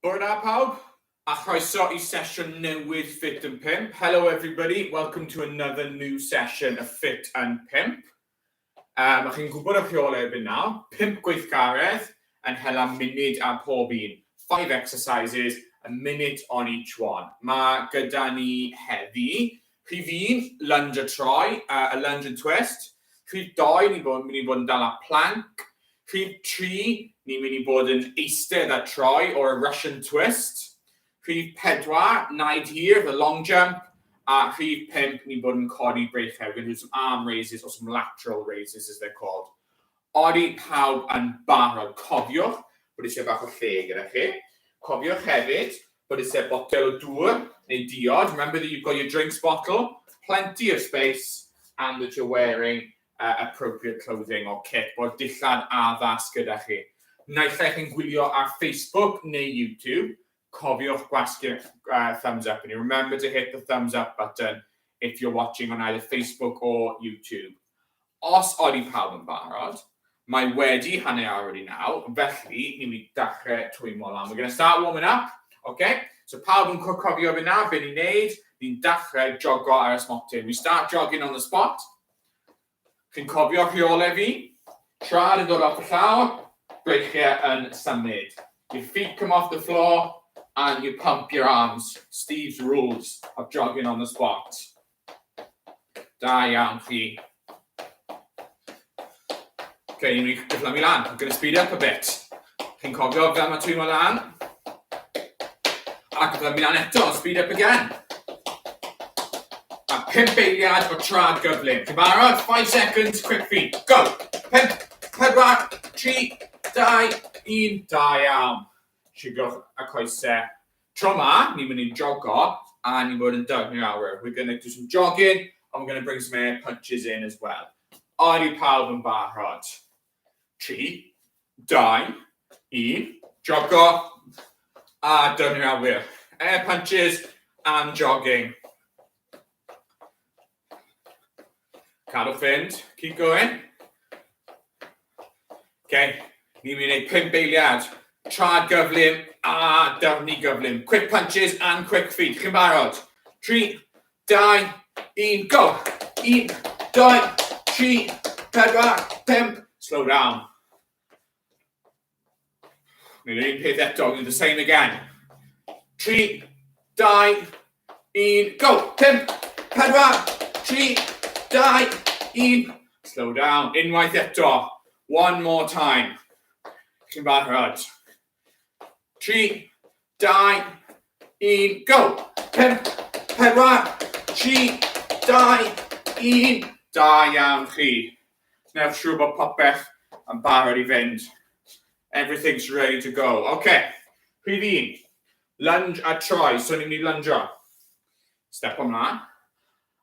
Bore da pawb, a chroeso i sesiwn newydd Ffit yn Pump. Hello everybody, welcome to another new session of Ffit yn Pump. Um, a chi'n gwybod y rheolau erbyn nawr, pump gweithgaredd yn hela munud ar pob un. Five exercises, a minute on each one. Mae gyda ni heddi, rhif un, lunge a troi, uh, a lunge and twist. Rhif doi, ni'n bod, mynd i bod yn dala plank. Rhif 3, ni'n mynd i bod yn eistedd a troi, or a Russian twist. Rhif 4, naid hir, the long jump. A rhif 5, ni'n bod yn codi breichiau. We're going to do some arm raises or some lateral raises as they're called. Odi pawb yn barod. Cofiwch bod eisiau bach o lle gyda chi. Cofiwch hefyd bod eisiau botel o dŵr neu diod. Remember that you've got your drinks bottle, plenty of space, and that you're wearing uh, appropriate clothing or kit, bod dillad addas gyda chi. Naill ai chi'n gwylio ar Facebook neu YouTube, cofiwch gwasgu'r uh, thumbs up. And you remember to hit the thumbs up button if you're watching on either Facebook or YouTube. Os odi pawb yn barod, mae wedi hanner awr wedi naw, felly ni'n mynd i dechrau twymo lan. We're going to start warming up, okay? So pawb yn cofio fe na, be ni'n neud, ni'n dechrau jogo ar y smotyn. We start jogging on the spot. Chi'n cofio rheolau fi? Trad yn dod off y llawr, breichiau yn symud. Your feet come off the floor and you pump your arms. Steve's rules of jogging on the spot. Da iawn chi. Okay, ni'n mynd i gyflymu lan. I'm going to speed up a bit. Chi'n cofio fel mae twymo lan? A gyflymu lan eto, speed up again. A pump eiliad o trad gyflym. Chi'n barod? 5 seconds, quick feet. Go! 5, 4, 3, 2, 1. Da iawn. Siglwch y coesau. Tro ma, ni'n mynd i jogo a ni'n bod yn dygnu'r awyr. We're going to do some jogging and we're going to bring some air punches in as well. Odi pawb yn barod? 3, 2, 1. Jogo a dygnu'r awyr. Air punches and jogging. Cadwch fynd. Keep going. Okay. Ni'n mynd i wneud pump eiliad. Trad gyflym a dyrnu gyflym. Quick punches and quick feet. Chi'n barod? 3, 2, 1, go! 1, 2, 3, 4, 5. Slow down. Ni'n un peth eto, we'll do the same again. 3, 2, 1, go! 5, 4, 3, 2, 1. Slow down. Unwaith eto. One more time. Chi'n barod. 3, 2, 1, go! 5, 4, 3, 2, 1. Da iawn chi. Newch siŵr bod popeth yn barod i fynd. Everything's ready to go. OK, rhif un. Lunge a troi. So ni'n mynd i lungio. Step ymlaen.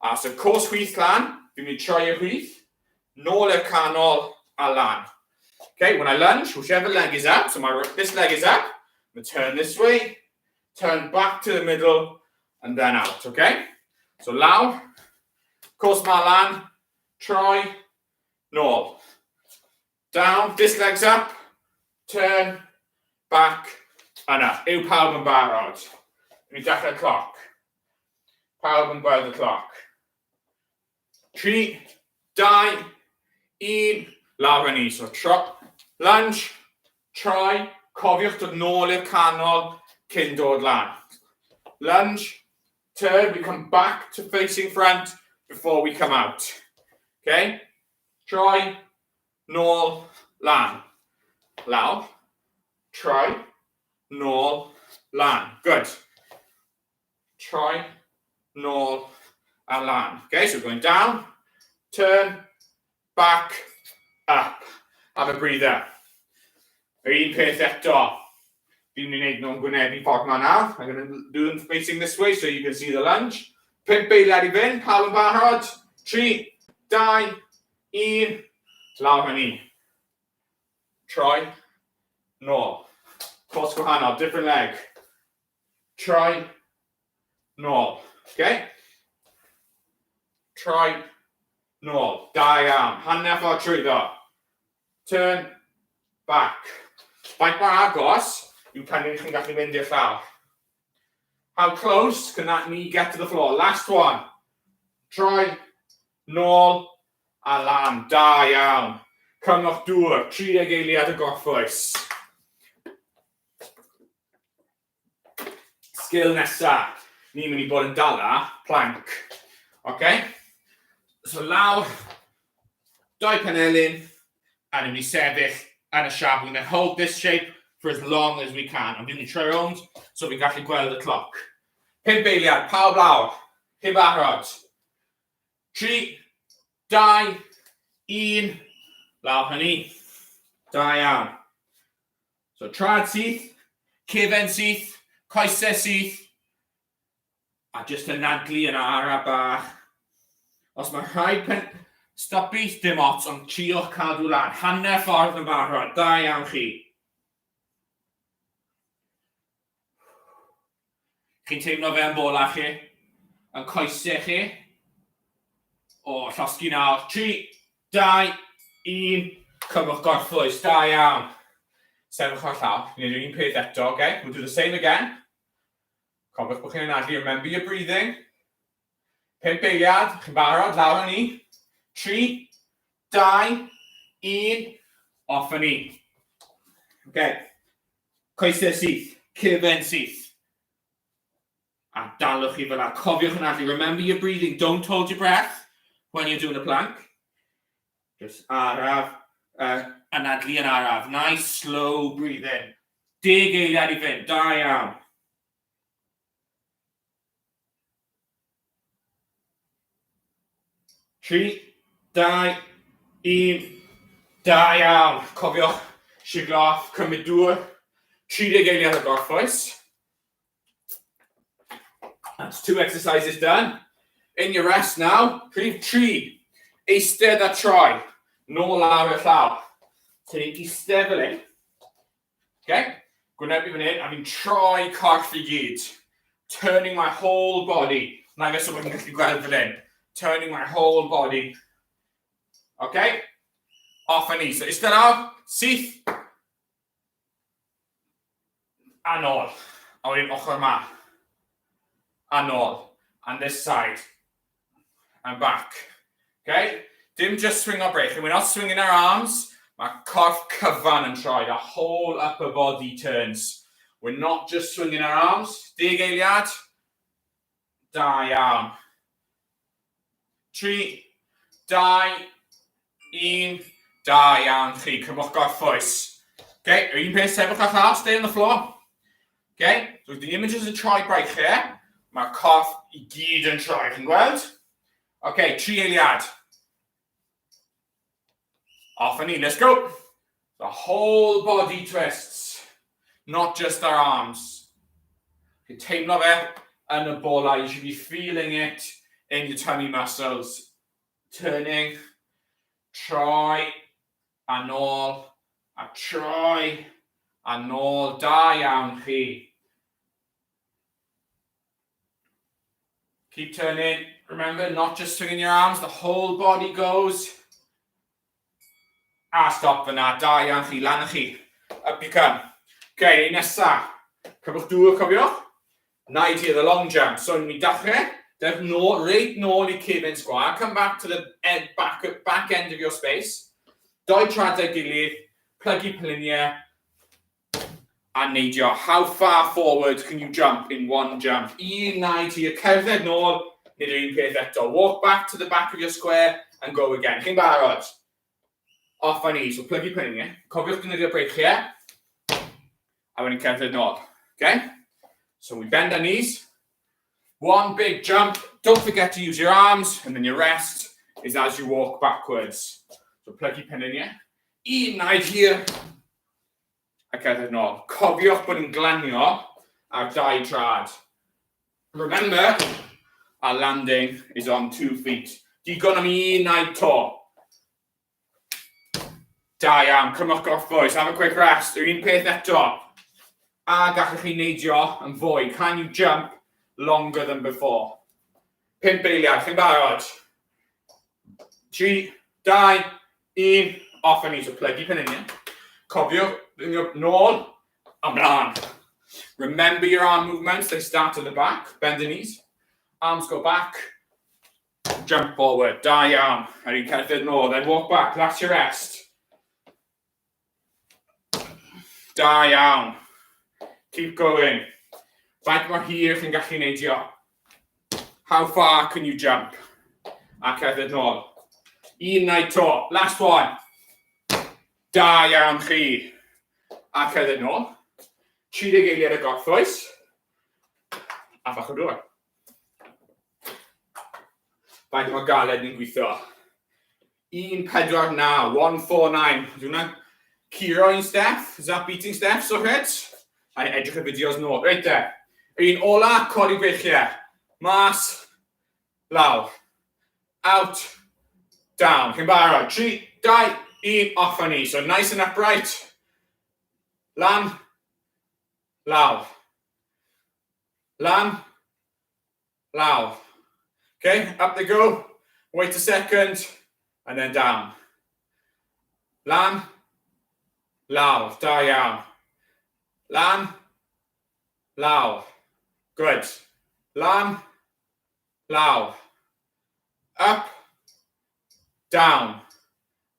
A so cos chwith lan, fi'n mynd i troi y chwith, nôl i'r canol a lan. Okay, when I lunge, whichever leg is up, so my this leg is up, I'm going to turn this way, turn back to the middle, and then out, okay? So lawr, cos ma lan, troi, nôl. Down, this leg's up, turn, back, and up. Yw pawb yn barod? Ni'n dechrau cloc. Pawb yn gweld y cloc. 3, 2, 1, lawr â ni. So, tro, lunge, troi, cofiwch dod nôl i'r canol cyn dod lan. Lunge, turn, we come back to facing front before we come out. Okay? Troi, nôl, lan. Lawr, troi, nôl, lan. Good. Troi, nôl, a lan. Okay, so we're going down, turn, back, up. Have a breather. Yr un peth eto. Fi'n mynd i wneud nhw'n gwynebu ffordd ma nawr. I'm going to do them facing this way so you can see the lunge. Pump eiliad i fynd, pawb yn barod. 3, 2, 1. Lawr â ni. Troi, nôl. Cos gwahanol, different leg. Troi, nôl. Okay? Troi, nôl. Da iawn. Hanner ffordd trwyddo. Turn, back. Faint mor agos yw penelin chi'n gallu mynd i'r llawr? How close can that knee get to the floor? Last one. Troi, nôl, a lan. Da iawn. Cymwch dŵr, 30 eiliad y gorffwys. Sgil nesa, ni'n mynd i bod yn dala plank. Ok? So lawr, doi penelin, a ni'n mynd i sefyll yn y siap. We're going to hold this shape for as long as we can. Ond fi'n mynd i troi rownd, so fi'n gallu gweld y cloc. Pump eiliad, pawb lawr. Chi'n barod? 3, 2, 1, lawr hynny. Da iawn. So traed syth, cefen syth, coesau syth, a jyst anadlu yn ara bach. Os mae rhaid pen... Stopi, dim ots, ond triwch cadw lan. Hanner ffordd yn barod, da iawn chi. Chi'n teimlo fe yn bola chi? Yn coesau chi? O, llosgi nawr. 3, 2, 1. Cymwch gorffwys. Da iawn. Sefwch ar llaw. Ni'n gwneud yr un peth eto, okay? We'll do the same again. Cofiwch bod chi'n anadlu. Remember your breathing. Pump eiliad. Chi'n barod? Lawr â ni. 3, 2, 1. Off â ni. Okay. Coesau syth, cefen syth. A dalwch chi fel 'na. Cofiwch anadlu. Remember your breathing. Don't hold your breath when you're doing a plank. Just araf, anadlu yn araf. Nice, slow breathing. Deg eiliad i fynd. Da iawn. 3, 2, 1. Da iawn. Cofiwch, siglo off, cymryd dŵr. 30 eiliad o gorffwys. That's two exercises done. In your rest now, rhif 3. Eistedd a troi. Nôl lawr y llaw. So ni'n eistedd fel hyn. Okay? Gwynebu fan hyn, a fi'n troi corff i gyd. Turning my whole body. Na i fe so bod chi'n gallu gweld fan hyn. Turning my whole body. Okay? Off a ni. So eistedd lawr, syth, a nôl. A wedyn ochr ma. A nôl. And this side. And back. Okay? Dim just swing o break. We're not swinging our arms. Mae corff cyfan yn troi. The whole upper body turns. We're not just swinging our arms. Deg eiliad. Da iawn. 3, 2, 1. Da iawn chi. Cymwch gorffwys. Okay, yr un peth, sefwch ar llawr, stay on the floor. Okay, so the image is yn troi breichiau. Mae'r corff i gyd yn troi, chi'n gweld? Okay, tri eiliad. Off a ni, let's go. The whole body twists, not just our arms. Chi'n teimlo fe yn y bola, you should be feeling it in your tummy muscles. Turning, troi, a nôl, a troi, a nôl. Da iawn chi. Keep turning. Remember, not just swinging your arms, the whole body goes. A stop fyna. Da iawn chi, lan chi. Up you come. Okay, nesa. Cymwch dŵr, cofiwch. Naid here, the long jump. So, ni'n dechrau. Dewch nôl, reit nôl i cefen sgwâr. Come back to the ed, back, back end of your space. Doi traed â'i gilydd, plygu pengliniau, a neidio. How far forward can you jump in one jump? Un naid hir, cerdded nôl, nid yr un peth eto. Walk back to the back of your square and go again. Chi'n barod? Off â ni. So plygu pengliniau. Cofiwch defnyddio breichiau. A wedyn cerdded nôl. Okay? So we bend our knees. One big jump. Don't forget to use your arms. And then your rest is as you walk backwards. So plygu pengliniau. Un naid hir. A cerdded nôl. Cofiwch bod ni'n glanio ar dau drad. Remember, our landing is on two feet. Digon am un naid to. Da iawn, cymwch gorffwys, have a quick rest. Yr un peth eto. A gallwch chi neidio yn fwy. Can you jump longer than before? Pump eiliad, chi'n barod? 3, 2, 1, off â ni. So plygu pengliniau. Cofiwch, nôl Ymlaen. Remember your arm movements, they start at the back. Bend the knees. Arms go back. Jump forward. Da iawn. A ni'n cerdded nôl. Then walk back. That's your rest. Da iawn. Keep going. Faint mor hir chi'n gallu neidio? How far can you jump? A cerdded nôl. Un night to. Last one. Da iawn chi. A cerdded nôl. 30 eiliad y gorffwys. A bach o dŵr. Faint mor galed ni'n gweithio. 1, 4, 9, 1, 4, 9. Ydy hwnna'n curo un Steff? Is that beating Steff, so heads? A edrych y fideos nôl. Reit te. Un ola, codi breichiau. Mas, lawr. Out, down. Chi'n barod? 3, 2, 1, off â ni. So nice and upright. Lan, lawr. Lan, lawr. Okay, up they go. Wait a second, and then down. Lan, lawr, da iawn. Lan, lawr. Good. Lan, lawr. Up, down.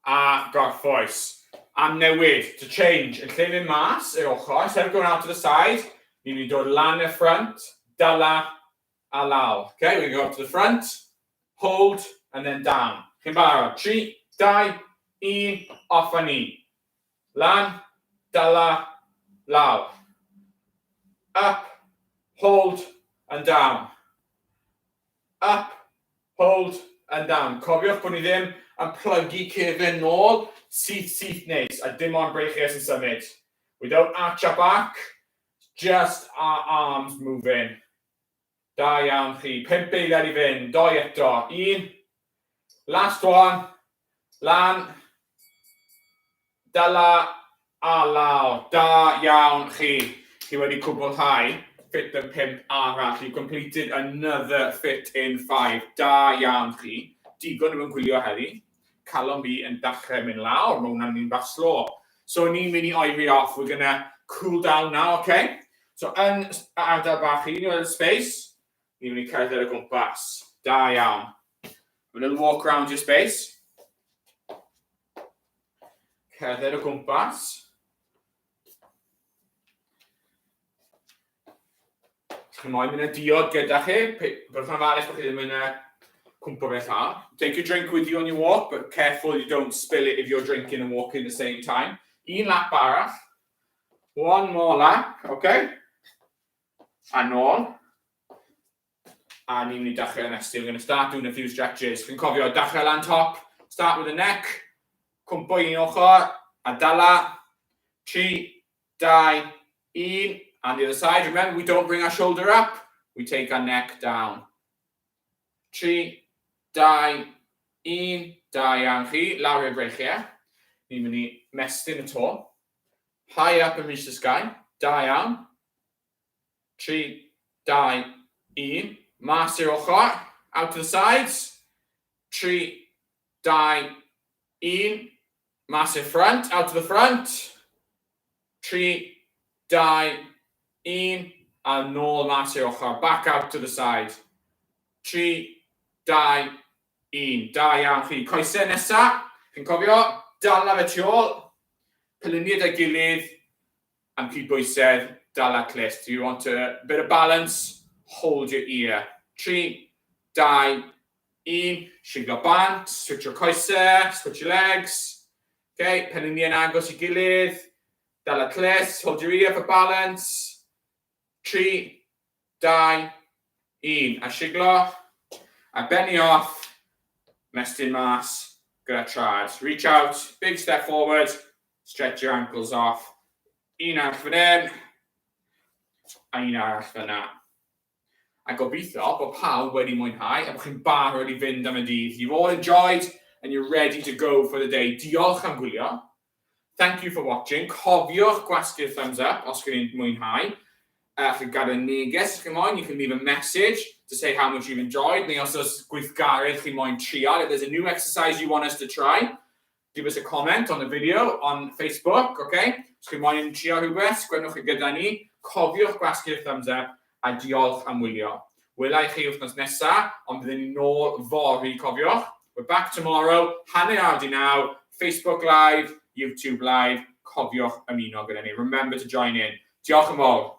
A gorffwys. Am newid, to change. Yn lle mynd mas i'r ochr, instead of going out to the side, ni'n mynd i dod lan i'r front, dala a lawr. Okay, we're going to go up to the front, hold, and then down. Chi'n barod? 3, 2, 1, off â ni. Lan, dala, lawr. Up, hold, and down. Up, hold, and down. Cofiwch bod ni ddim yn plygu cefen nôl, syth, syth neis, a dim ond breichiau sy'n symud. We don't arch our back, just our arms moving. Da iawn chi. Pump eiliad i fynd. Doi eto. Un. Last one. Lan. Dala a lawr. Da iawn chi. Chi wedi cwblhau Ffit yn 5 arall. You completed another Ffit in 5. Da iawn chi. Digon ddim yn gwylio heddi. Calon fi yn dachrau mynd lawr. Mae hwnna'n mynd bach slow. So ni'n mynd i oeri off. We're gonna cool down now, okay? So yn ardal bach chi, ni'n space, ni'n mynd i cerdded o gwmpas. Da iawn. A little walk around your space. Cerdded o gwmpas. Chi moyn mynd â diod gyda chi, byddwch yn ofalus bod chi ddim yn cwmpo fe llaw. Take your drink with you on your walk, but careful you don't spill it if you're drinking and walking at the same time. Un lap arall. One more lap, okay? A nôl. A ni'n mynd i dechrau ymestyn. We're going to start doing a few stretches. Chi'n cofio, dechrau lan top. Start with the neck. Cwmpo un ochr. A dala. 3, 2, 1. And the other side. Remember, we don't bring our shoulder up. We take our neck down. 3, 2, 1. Da iawn chi. Lawr i'r breichiau. Ni'n mynd i mestyn y to. High up and reach the sky. Da iawn. 3, 2, 1. Mas i'r ochr. Out to the sides. 3, 2, 1. Mas i'r front. Out to the front. 3, 2, 1. A nôl mas i'r ochr. Back out to the side. 3, 2, 1. Da iawn chi. Coesau nesa. Chi'n cofio? Dala fe tu ôl. Pelynnu 'da'i gilydd. Am cydbwysedd, dala clust. You want a bit of balance, hold your ear. 3, 2, 1. Siglo bant, switch your coesau, switch your legs. Okay, penliniau'n agos i gilydd. Dala clust, hold your ear for balance. 3, 2, 1. A siglo. A benni off. Mestyn mas gyda traed. Reach out, big step forward. Stretch your ankles off. Un arall fan hyn. A un arall fyna. A gobeithio bod pawb wedi mwynhau a bod chi'n barod i fynd am y dydd. You've all enjoyed and you're ready to go for the day. Diolch am gwylio. Thank you for watching. Cofiwch gwasgu'r thumbs up os chi'n mwynhau. Chi'n gadael neges os chi'n moyn. You can leave a message to say how much you've enjoyed. Neu os oes gweithgaredd chi'n moyn trial. If there's a new exercise you want us to try, Give us a comment on the video on Facebook, okay? Os chi moyn trio rhywbeth, sgwennwch chi gyda ni. Cofiwch gwasgu'r thumbs up a diolch am wylio. Wela i chi wythnos nesa, ond byddwn ni nôl fory, cofiwch. We're back tomorrow, 9:30, Facebook Live, YouTube Live. Cofiwch ymuno gyda ni. Remember to join in. Diolch yn fawr.